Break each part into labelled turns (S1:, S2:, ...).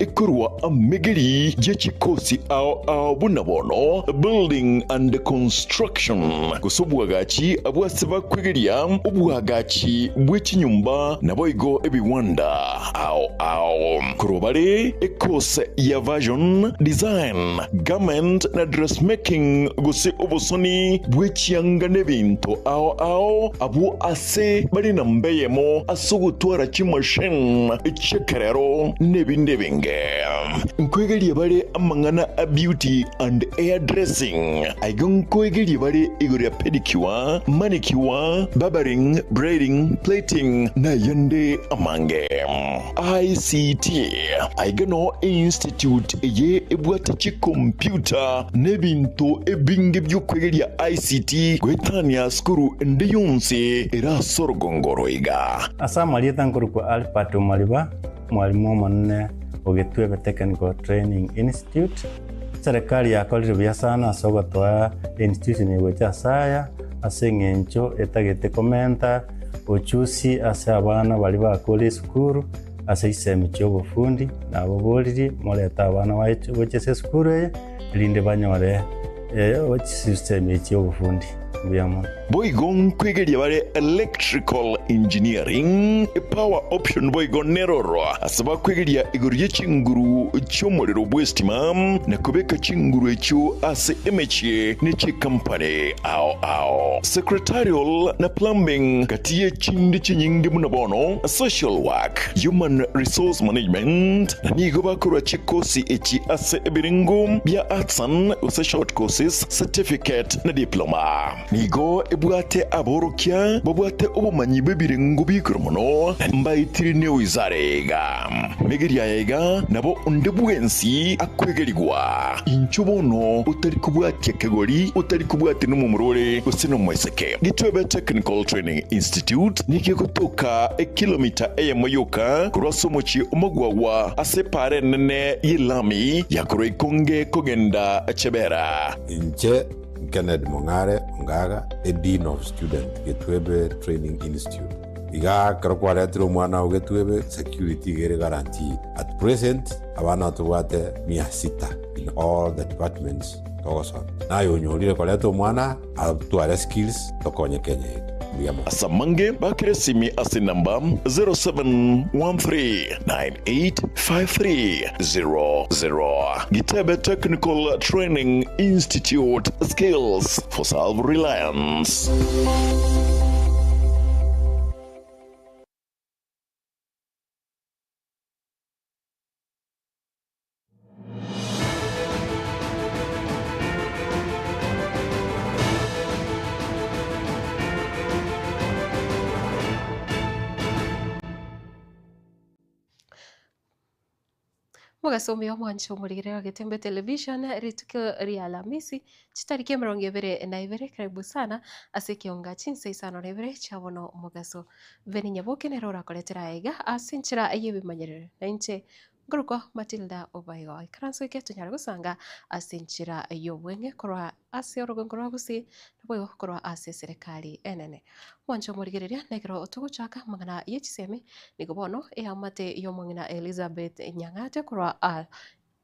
S1: ekorwa amegeri ye chikosi ao ao buna bono Building and Construction, gose obwagachi bw'ase bakwegeria obwagachi bwe chinyomba naboigo ebiwanda ao ao. Korwa bare ekose ya Fashion Design, Garment na Dressmaking gose obosoni bwe chianga n'ebinto ao ao abwo ase bare namba eyemo ase ogotwara chimachine chi'ekerero n'ebinde ebinge. Nkoegeria bare amang'ana a beauty and hair dressing. Aiga nkoegeria bare igoro ya pedicure, manicure, barbering, braiding, plaiting na ayande amange. ICT. Aiga noo einstitute eye ebwate chikompyuta na ebinto ebinge bi'okwegeria ICT goetania sukuru ende yonsi ere ase orogongo oro iga.
S2: Ase amarieta nkorokwa Albert Omariba, omwalimu omonene o Getwebe Technical Training Institute. Eserekari yakorire buya sana ase ogotoa einstitution eye gocha ase aya, ase eng'encho etagete komenta ochusi ase abana baria bakure esukuru ase chisemi chia obofundi, nababoririe morete abana baye gocha ase esukuru eye, erinde banyore chisemi echi chia obofundi. Mbuya mono.
S1: Boigo nkwegeria bare electrical engineering, power option boigo neroro ase bakwegeria igoro ye chinguru chi'omorero bw'estima na kobeka chinguru echio ase emechie ne chikampani ao ao. Secretarial na plumbing gati ye chinde chinyinge buna bono social work, human resource management na nigo bakorwa chikosi echi ase ebirengo bia arts and gose short courses, certificate na diploma. Nigo ebwate aborokia babwate obomanyi bw'ebirengo bi'igoro mono, na mbaetire newizara iga. Megeria aya iga nabo onde bwensi akwegerigwa. Inchuo bono otari kobwatia kegori, otari kobwatia nomomura ore gose nomoiseke. Gitwebe Technical Training Institute nigo egotoka ekilomita eyemo yoka korwa ase omochie omogwagwa ase epaara enene y'elami ya korwa Ikonge kogenda Chebera.
S3: Inche Kennedy Mong'are Ongaga, a Dean of Student, Getwebe Training Institute. Iga ekero kwaretire omwana oo Getwebe, security iga ere guaranteed. At present, abana tobwate mia sita in all the departments togosomia. Naye onyorire koreta omwana atware skills tokonye Kenya yetu. Mbuya mono.
S1: Ase amange bakere esimi ase enamba 0713985300. Gitebe Technical Training Institute, Skills for Self-Reliance.
S4: Mogasomi omwanche omorigereri wa Getembe Television rituko ria Alhamisi chitariki emerongo ebere na ibere karibu sana ase ekeonga chinsa isano na ibere chia bono omogaso. Benny Nyaboke nere orakoretera aya iga ase enchera y'ebimanyerero na inche Nkorokwa Matilda Obaigo. Ikaranso eke tonyare gosanga ase enchera y'obweng'e korwa ase orogongo rwa Gusii naboigo korwa ase eserekari enene. Mwanche omorigereria na ekero togochaka amang'ana ye chisemi nigo bono eamate y'omong'ina Elizabeth Nyang'ate korwa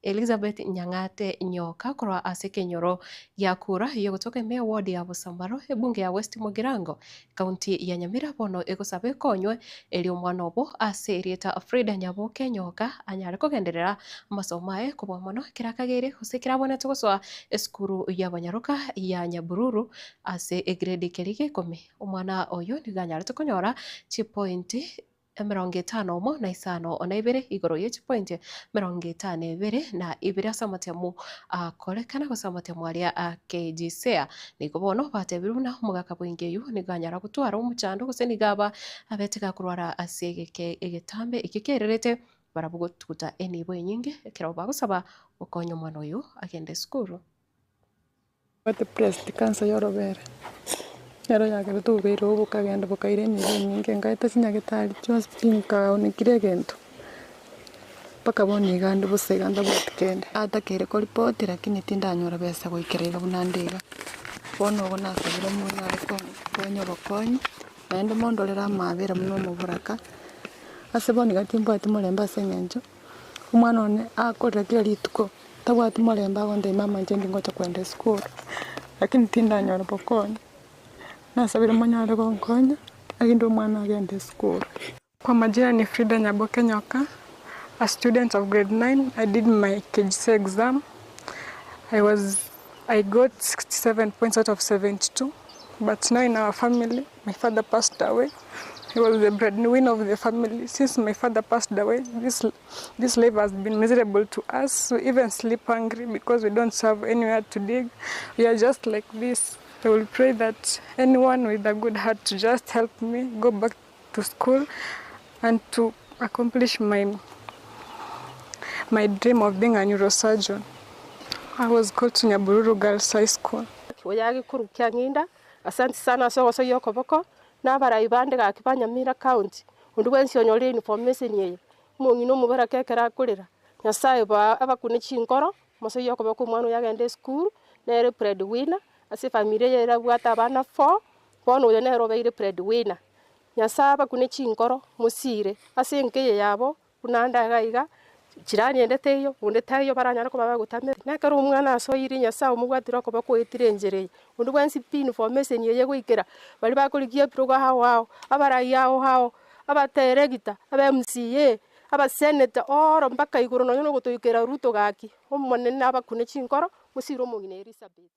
S4: Elizabeth Nyang'ate Nyoka korwa ase ekenyoro gia Kura y'ogotoka ime eward ya Busambaro ebunge ya West Mugirango Ekaunti ya Nyamira bono egosaba ekonywe erio omwana obo ase erieta Frida Nyaboke Nyoka anyare kogenderera amasomo aye kobua mono ekero akageire gose ekero abwenerete gosoa esukuru y'abanyaroka ya Nyabururu ase egrade keria gia ikomi. Omwana oyo nigo anyarete konyora chipointi emerongo etano omo na isano na ibere igoro ye chipointi emerongo etano ebere na ibere ase amatemu akorekana gose amatemu aria a KJSEA. Nigo bono batebirwe buna omogaka bw'enka eyio nigo anyara gotwara omochando gose nigo aba abete gakorwara ase egeke egetambe ekio kererete barabwo gotuguta enibo enyinge ekero bagosaba gokonya omwana oyio agende esukuru.
S5: Bwate breast cancer y'orobere, nero yagerete obobeire obo bokagenda bokaira emiaka eminge, nkaeta chinyagetari chionsi pi nkaonekire kera egento, mpaka bono iga ande bosa iga ntabwati kende. Natakeire koripoti lakini tindanyora besa goikera iga buna nde iga, bono obo nasabire omong'ina are konkonya obokonyi, naende mondorere amaabera buna omoboraka, ase bono iga timbwati morembe ase eng'encho. Omwana one akorera kera rituko, tabwati morembe agontebia mama inche ndingocha kogenda esukuru, lakini tindanyora bokonyi. Nasabire monyare gonkonya, erinde omwana agende esukuru. Kwa majina ni Frida Nyaboke Nyoka, a student of grade 9. I did my KGSE exam. I was I got 67 points out of 72. But now in our family, my father passed away. He was the breadwinner of the family. Since my father passed away, this this life has been miserable to us. We even sleep hungry because we don't have anywhere to dig. We are just like this. I will pray that anyone with a good heart to just help me go back to school and to accomplish my my dream of being a neurosurgeon. I was called to Nyabururu Girls High School.
S6: Oyagikuru kia ng'inda, asante sana ase ogosoyia okoboko, na abarai bande gaki ba Nyamira county, onde bwensi onyorire information eye, omong'ina omobaraka ekero akorera, Nyasaye ba abakune chinkoro, mosoyie okoboko omwana oyo agende esukuru, nere bread winner, ase efamiri eye erabwate abana four, bono oyo nere obeire bread winner. Nyasaye abakune chinkoro, mosire, ase enka eye yabo, buna ande iga iga, jirani ende teiyo, onde taiyo baranyare koba bagotamera. Na ekero omwana asoire Nyasaye omobwatire okoboko oetire enchera eye, onde bwensi pi information eye goikera, baria bakorigia ebirogo ao ao, abarai ao ao, abateregita, aba MCA, abaseneta, oro mpaka igoro nonye na ogotoikera Ruto gaki, omonene abakune chinkoro, mosire omong'ina Elizabeth.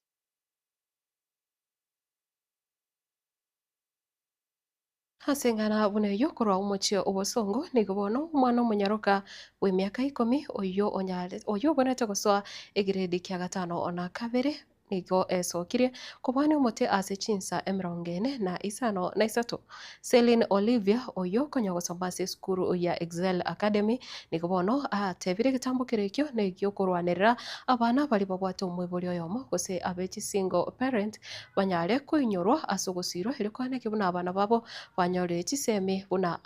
S4: Ase eng'ana buna eyio korwa omochie obosongo, nigo bono omwana omonyaroka bw'emiaka ikomi oyio onyare oyio obwenerete gosoa egrade kia gatano na kabere nigo esokirie kobwania omote ase chinsa emerongo ene na isano na isato. Celine Olivia oyio okonya gosoma ase esukuru ya Excel Academy nigo bono atebire egetambo kere ekio negiokorwanerera abana baria babwate omoibori oyomo gose abe chisingle parent banyare koinyorwa ase ogosirwa erio koaneke buna abana babo banyorire chisemi buna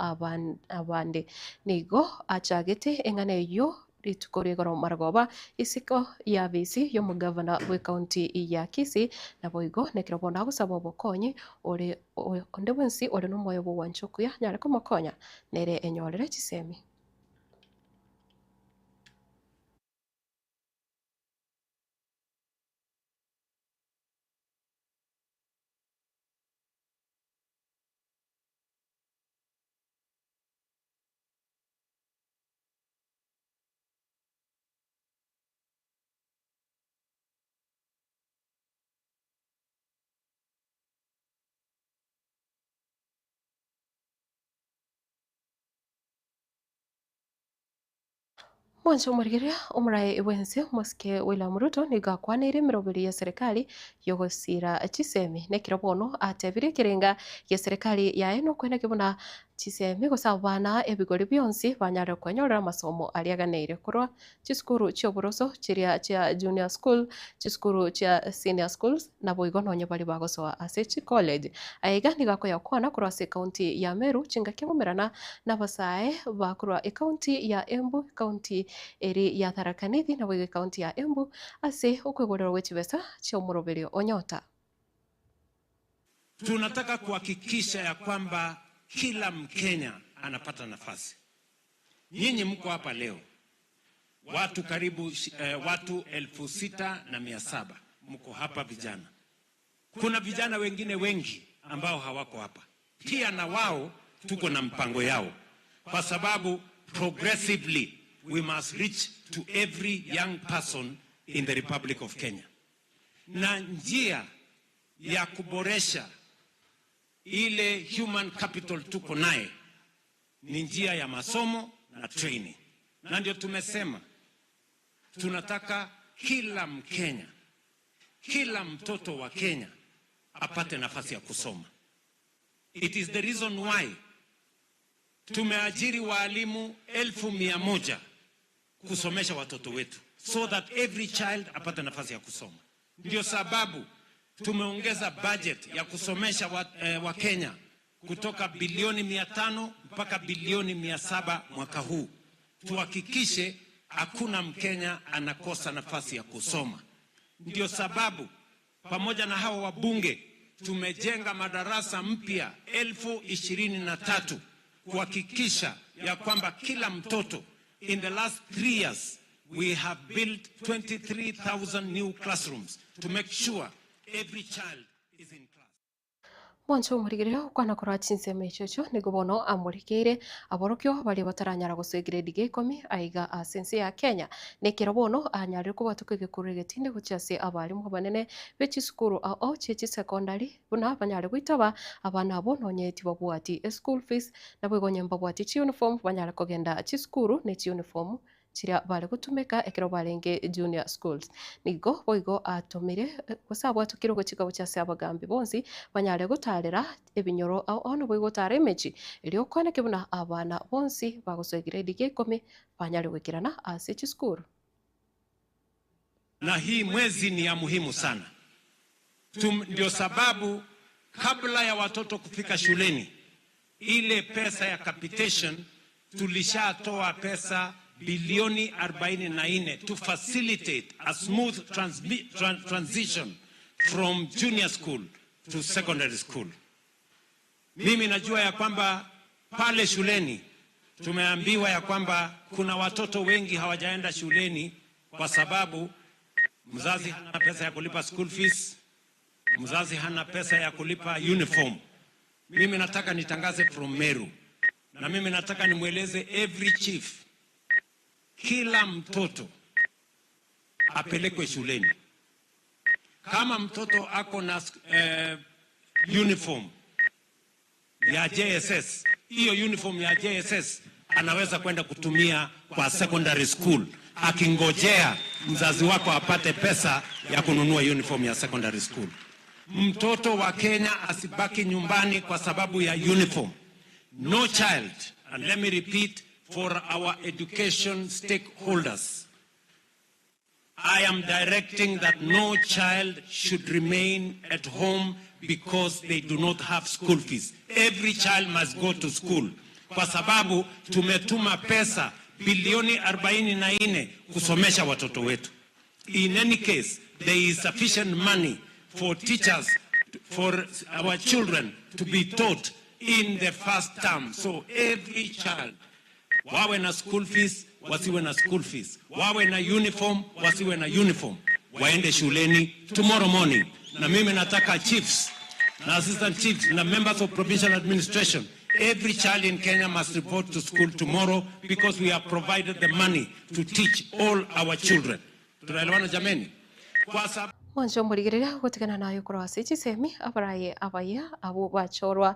S4: abande. Nigo achagete eng'ana eyio rituko ria igoro marogoba isiko y'afisi y'omogavana bw'ecounty ya Kisii, naboigo nekero bono agosaba obokonyi ore onde bwensi ore nomoyo bw'ogwancha okuya anyare komokonya nere enyorere chisemi. Mwanche omorigereria omorae bwense omosike William Ruto nigo akwaneire emeroberi ya serikali yogosira chisemi nekero bono atebire ekerenga gia serikali yaye nokweneki buna chisemi gose abana ebigori bionsi banyare kwenyorera amasomo aria aganeire korwa chisukuru chia oboroso chiria chia junior school, chisukuru chia senior schools naboigo nonye baria bagosoa ase chicollege. Aiga nigo akoyakwana korwa ase ecounty ya Meru chingaki agomerana na abasae bakorwa ecounty ya Embu, ecounty eri ya Tharaka Nithi naboigo ecounty ya Embu ase okoigorerwa gwe chibesa chia omoroberio o Nyota.
S7: Tunataka kuhakikisha ya kwamba kila Mkenya anapata nafasi. Nyinyi mko hapa leo watu karibu watu 6,700 mko hapa vijana. Kuna vijana wengine wengi ambao hawako hapa pia, na wao tuko na mpango yao, kwa sababu progressively we must reach to every young person in the Republic of Kenya, na njia ya kuboresha ile human capital tuko naye ni njia ya masomo na training, na ndio tumesema tunataka kila Mkenya, kila mtoto wa Kenya apate nafasi ya kusoma. It is the reason why tumeajiri waalimu 100,000 kusomesha watoto wetu so that every child apate nafasi ya kusoma. Ndio sababu tumeongeza budget ya kusomesha Wakenya kutoka bilioni 500 mpaka bilioni 700 mwaka huu, tuhakikishe hakuna Mkenya anakosa nafasi ya kusoma. Ndio sababu pamoja na hawa wabunge tumejenga madarasa mpya 23,000 kuhakikisha ya kwamba kila mtoto In the last 3 years, we have built 23,000 new classrooms to make sure every child is in class.
S4: Mwanche omorigereria okwana korwa chinsemo echio echio nigo bono amorikeire aborokio baria bataranyara gosoa egrade gia ikomi aiga ase ense ya Kenya. Nekero bono anyarire kobwatoka egekurero egetindi gochia ase abalimu abanene be chisukuru ao chie chisecondary buna banyare goitaba abana abwo nonye tibabwati eschool fees naboigo onye mbabwati chiuniform banyare kogenda chisukuru ne chiuniform chiria bare gotumeka ekero barenge junior schools. Nigo boigo atomire gose abwatokire ogochika gochia ase abagambi bonsi banyare gotarera ebinyoro ao ao naboigo gotara emechi erio okwaneke buna abana bonsi bagosoa egrade gia ikomi banyare goikerana ase chisukuru.
S7: Na hii mwezi ni ya muhimu sana. Tum, ndio sababu kabla ya watoto kufika shuleni, ile pesa ya capitation tulishatoa pesa bilioni 44 to facilitate a smooth transition from junior school to secondary school. Mimi najua ya kwamba pale shuleni tumeambiwa ya kwamba kuna watoto wengi hawajaenda shuleni kwa sababu mzazi hana pesa ya kulipa school fees, mzazi hana pesa ya kulipa uniform. Mimi nataka nitangaze from Meru, na mimi nataka nimweleze every chief, kila mtoto apelekwe shuleni. Kama mtoto ako na uniform ya JSS, hiyo uniform ya JSS anaweza kwenda kutumia kwa secondary school, akingojea mzazi wako apate pesa ya kununua uniform ya secondary school. Mtoto wa Kenya asibaki nyumbani kwa sababu ya uniform. No child, and let me repeat for our education stakeholders, I am directing that no child should remain at home because they do not have school fees. Every child must go to school, kwa sababu tumetuma pesa bilioni 44 kusomesha watoto wetu. In any case, there is sufficient money for teachers, for our children to be taught in the first term. So every child, wawe na school fees, wasiwe na school fees, wawe na uniform, wasiwe na uniform, waende shuleni tomorrow morning. Na mimi nataka chiefs na assistant chiefs na members of provincial administration, every child in Kenya must report to school tomorrow because we have provided the money to teach all our children. Tunaelewana jameni? Kwa sababu
S4: Mwanche omorigereria gotigana naye korwa ase chisemi abaraye abaya abwo bachorwa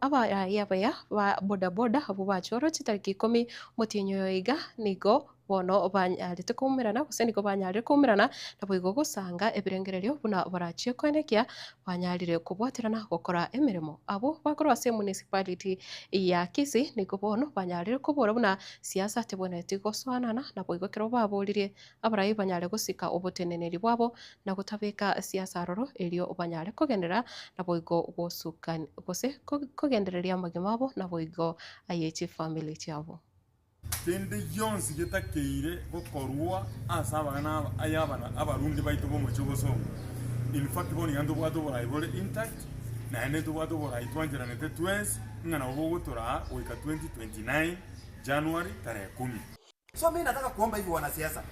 S4: abaraye abaya ba bodaboda abwo bachorwa chitariki ikomi omotienyi oyo iga nigo bono banyarete koumerana gose nigo banyarire koumerana naboigo gosanga ebirengererio buna barachie koenekia banyarire kobwaterana gokora emeremo. Abwo bakorwa ase municipality ya Kisii nigo bono banyarire kobora buna siasa tebwenereti gosoanana naboigo ekero baboririe abarai banyare gosika oboteneneri bwabo na gotabeka siasa aroro erio banyare kogenderera naboigo gosuka gose kogendereria amagima abo naboigo aye chifamily chiabo.
S8: Kende gionsi getakeire gokorwa ase abana aba aye abana abarundi baito b'omochie obosongo. In fact bono iga ntobwate oborai bore intact, naende ntobwate oborai twancheranete twensi ng'a nabo bogotoraa goika 2029 January tarehe kumi.
S9: So mimi nataka kuomba hivi wanasiasa,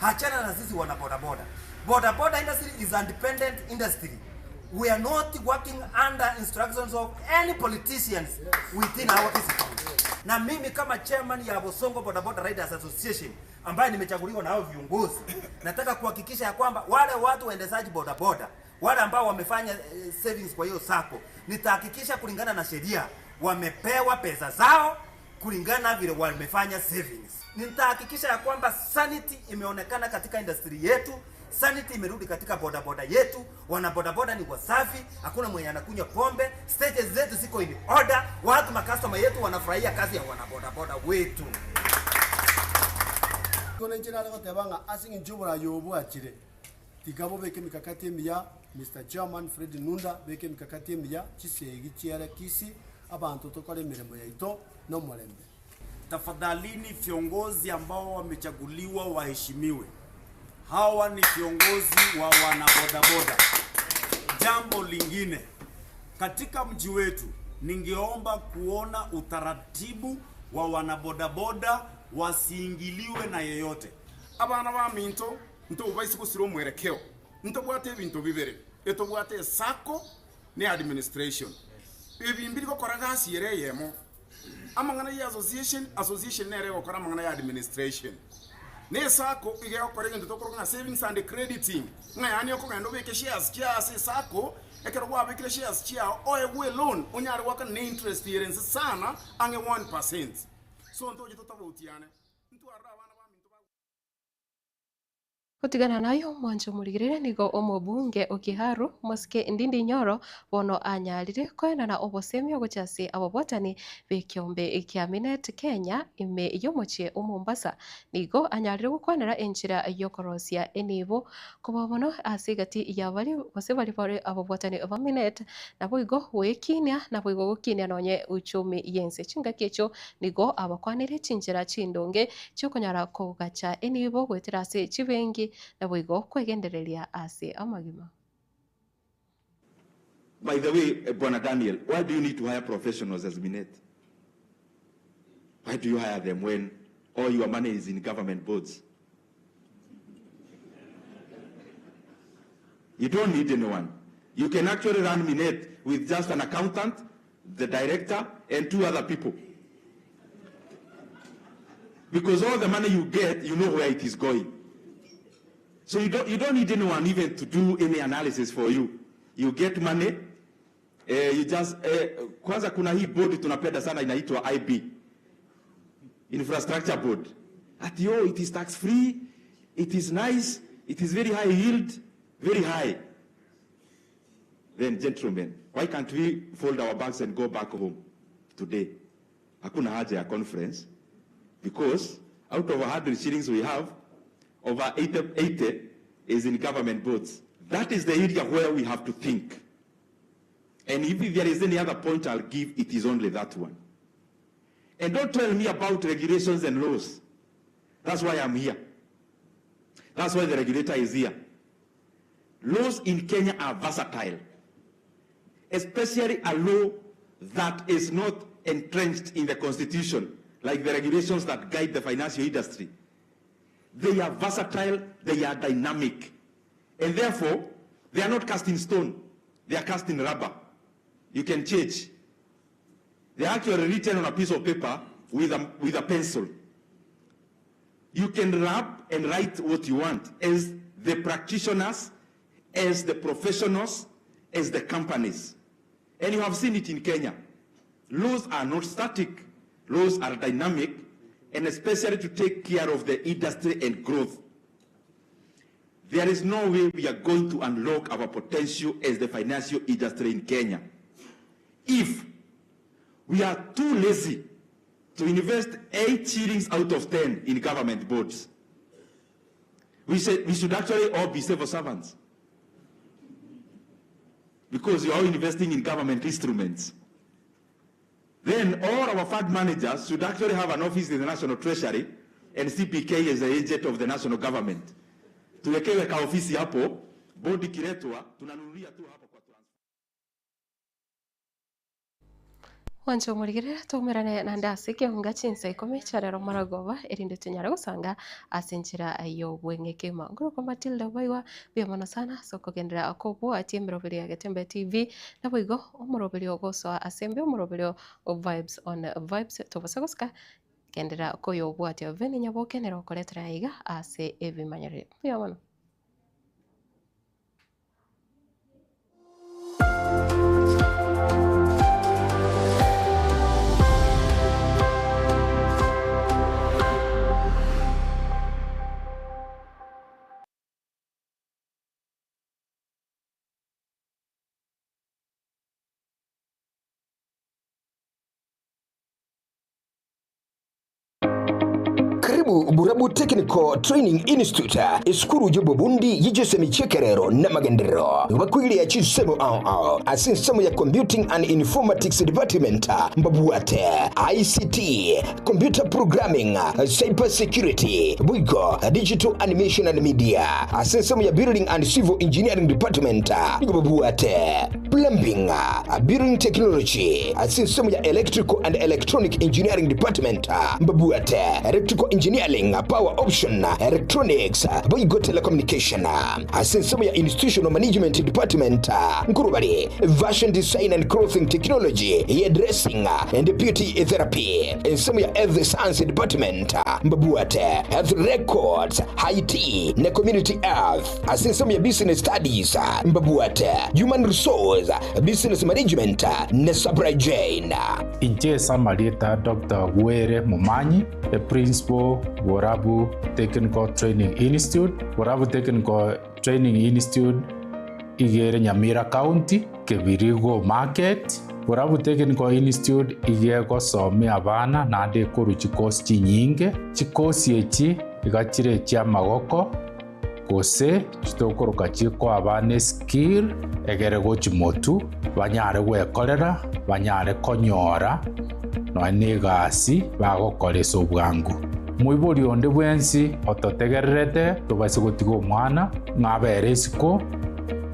S9: achana na sisi wana bodaboda. Bodaboda industry is an independent industry. We are not working under instructions of any politicians within our discipline. Na mimi kama chairman ya Bosongo Bodaboda Riders Association ambaye nimechaguliwa na hao viongozi, nataka kuhakikisha ya kwamba wale watu waendeshaji bodaboda wale ambao wamefanya savings kwa hiyo sacco, nitahakikisha kulingana na sheria wamepewa pesa zao kulingana vile wamefanya savings. Nitahakikisha ya kwamba sanity imeonekana katika industry yetu, sanity imerudi katika bodaboda yetu, wana bodaboda ni wasafi, hakuna mwenye anakunywa pombe, stages zetu ziko in order, watu makastoma yetu wanafurahia kazi ya wana bodaboda wetu.
S10: Igo ninche nare goteba ng'a ase eng'encho y'oboraai obo bwachire, tiga bobeke emikakati emiya, Mister Chairman Fred Nunda, beka emikakati emiya, chisegi chiere Kisii, abanto tokore emeremo yaito nomorembe.
S11: Tafadhalini viongozi ambao wamechaguliwa waheshimiwe. Hawa ni viongozi wa wanabodaboda. Jambo lingine, katika mji wetu ningeomba kuona utaratibu wa wanabodaboda Wasiingiliwe na yeyote.
S12: Abana baminto, ntobaise gosira omwerekeo, ntobwate ebinto bibere, etobwate esacco ne administration. Ebi mbiri gokora gasi ere eyemo. Amang'ana ya association, association nere egokora amang'ana ya administration. Na esacco iga egokora egento tokoroka ng'a savings and crediting, ng'a yaani okogenda obeke shares chiao ase esacco, ekero gwabekire shares chiao oegwe eloan onyare goakana ne interest ere nse sana ang'e 1%. So ntoche totaboutiane, ntwarore abana baminto ba.
S4: Gotigana naye omwancho omorigereria nigo omobunge o Kiharu, Mosike Ndindi Nyoro, bono anyarire koenana obosemia gochia ase ababwatani b'ekeombe kia Minet Kenya ime y'omochie o Mombasa. Nigo anyarire gokwanera enchera y'okorosia enibo koba mono ase egati ya baria gose baria bare ababwatani ba Minet naboigo goekinia naboigo gokinia nonye uchumi y'ense. Chingaki echio nigo abakwanire chinchera chindonge chi'okonyara kogacha enibo goetera ase chibenki, naboigo kwegendereria ase amagima.
S13: By the way, Bwana Daniel, why do you need to hire professionals as Minet? Why do you hire them when all your money is in government boards? You don't need anyone. You can actually run Minet with just an accountant, the director, and two other people. Because all the money you get, you know where it is going. So you don't, you don't need anyone even to do any analysis for you. You get money, eh, you just, eh, kwanza kuna hii board tunapenda sana inaitwa IB. Infrastructure Board. At yo, it is tax free, it is nice, it is very high yield, very high. Then gentlemen, why can't we fold our bags and go back home today? Hakuna haja ya conference because out of 100 shillings we have, over 80, 80 is in government boards. That is the area where we have to think. And if there is any other point I'll give, it is only that one. And don't tell me about regulations and laws. That's why I'm here. That's why the regulator is here. Laws in Kenya are versatile, especially a law that is not entrenched in the constitution, like the regulations that guide the financial industry. They are versatile, they are dynamic, and therefore, they are not cast in stone, they are cast in rubber. You can change. They are actually written on a piece of paper with a, with a pencil. You can rub and write what you want as the practitioners, as the professionals, as the companies. And you have seen it in Kenya. Laws are not static, laws are dynamic, and especially to take care of the industry and growth. There is no way we are going to unlock our potential as the financial industry in Kenya if we are too lazy to invest 8 shillings out of 10 in government boards. We, said we should actually all be civil servants because you are all investing in government instruments. Then all our fund managers should actually have an office in the National Treasury and CPK is the agent of the national government. Tuwekewe ka ofisi hapo, bodi ikiletwa, tunanunulia tu hapo kwa
S4: Gwancha omorigerera toumerane naende ase ekeunga chinsa ikomi chiarero maragoba erinde tonyare gosanga ase enchera y'obweng'ekima. Nkorokwa Matilda Obaigwa, mbuya mono sana ase okogenderera kobwatia emeroberio ya Getembe TV, naboigo omoroberio ogosoa ase embe omoroberio o Vibes on Vibes tobasa gosika genderera koyobwatia Veni Nyaboke nere okoretera aiga ase ebimanyereri. Mbuya mono.
S14: Karibu Burabu Technical Training Institute, esukuru y'obobundi ye chisemi chi'ekerero na amagenderero. Nigo bakoiria chinsemo ao ao ase ensemo ya Computing and Informatics Department, mbabwate ICT, Computer Programming, Cyber Security, boigo Digital Animation and Media. Ase ensemo ya Building and Civil Engineering Department nigo babwate Plumbing, Building Technology. Ase ensemo ya Electrical and Electronic Engineering Department mbabwate Electrical Engineering, Power Option, Electronics, boigo Telecommunication. Ase ensemo ya Institutional Management Department nkorobare Fashion Design and Clothing Technology, Hairdressing and Beauty Therapy. Ensemo ya Health Science Department mbabwate Health Records, IT na Community Health. Ase ensemo ya Business Studies mbabwate Human Resource, Business Management na Supply Chain.
S15: Inche ase amarieta Doctor Gwere Momanyi, the Principal, Borabu Technical Training Institute. Borabu Technical Training Institute iga ere Nyamira County, Kebirigo Market. Borabu Technical Institute iga egosomia abana naende ekorwa chikosi chinyinge. Chikosi echi iga chire echiamagoko gose chitokoroka chikoa abana eskill egere gochi motu banyare gwekorera, banyare konyora nonya na egasi bagokora ase obwango. Moibori onde bwensi ototegererete tobaise gotiga omwana ng'a abere isiko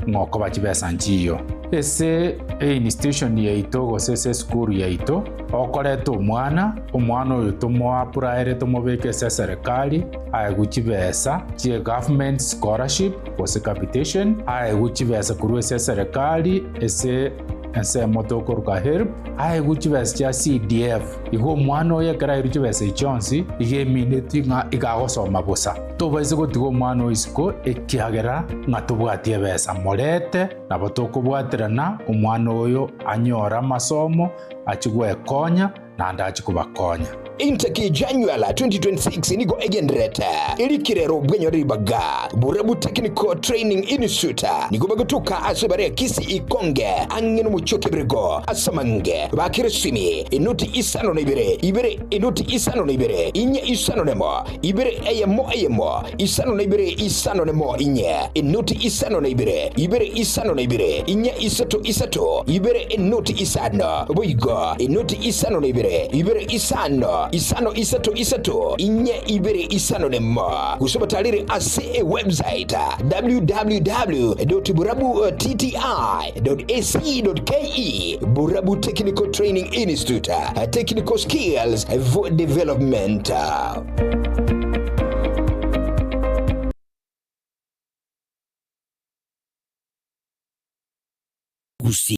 S15: ng'a okoba chibesa nchiyo. Ase einstitution yaito gose ase esukuru yaito, okoreta omwana, omwana oyo tomoapuraere tomobeke ase eserekari, aegwe chibesa chie government scholarship gose capitation, aegwe chibesa korwa ase eserekari ase ensemo tokoruka HELB, aegwe chibesa chia CDF. Igo omwana oyo ekero airwe chibesa echi chionsi, iga emineti ng'a iga agosoma bosa. Tobaise gotiga omwana oyo isiko ekiagera ng'a tobwati ebesa. Morete, nabo tokobwaterana omwana oyo anyore amasomo, achie gwekonya, naende achie kobakonya.
S14: Intake January 2026 nigo egendererete erikirero bw'enyore ribaga. Borabu Technical Training Institute nigo bagotoka ase bare ya Kisii Ikonge ang'e nomochie o Kebirigo ase amange bakire esimi enoti isano na ibere ibere enoti isano na ibere inye isano nemo ibere eyemo eyemo isano na ibere isano nemo inye enoti isano na ibere ibere isano na ibere inye isato isato ibere enoti isano boigo enoti isano na ibere ibere isano isano isato isato inye ibere isano nemo gose batarere ase ewebsite www.burabuttti.ac.ke Burabu Technical Training Institute, Technical Skills for Development.
S16: Gusii.